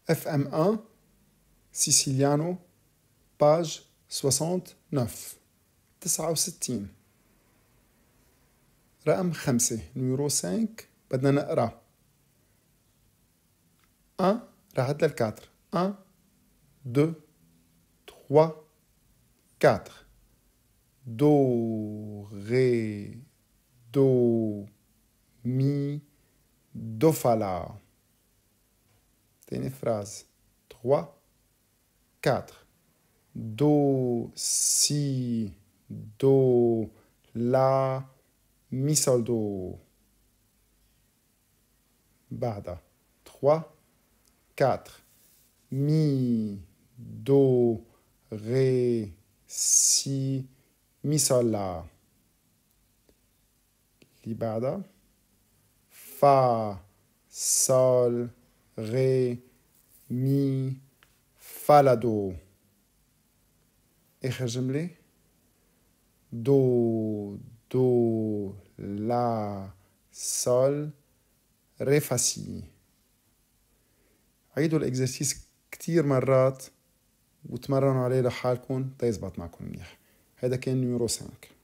FM 1، Siciliano، page 69، 69. رقم 5، numéro 5، بدنا نقرا 1، راحت لل 4، 1، 2، 3، 4، do، ré، do، mi، do، fa، la. تاني phrase، 3، 4، do، si، do، la، mi، sol، do. بعدها 3، 4، mi، do، ré، si، mi، sol، la. اللي بعدها fa، sol، ré، mi، fa، la، do. آخر جملة do، do، la، sol، ré، fa، si. عيدوا ال exercice كتير مرات وتمرنوا عليه لحالكم تيزبط معكم منيح. هذا كان numéro 5.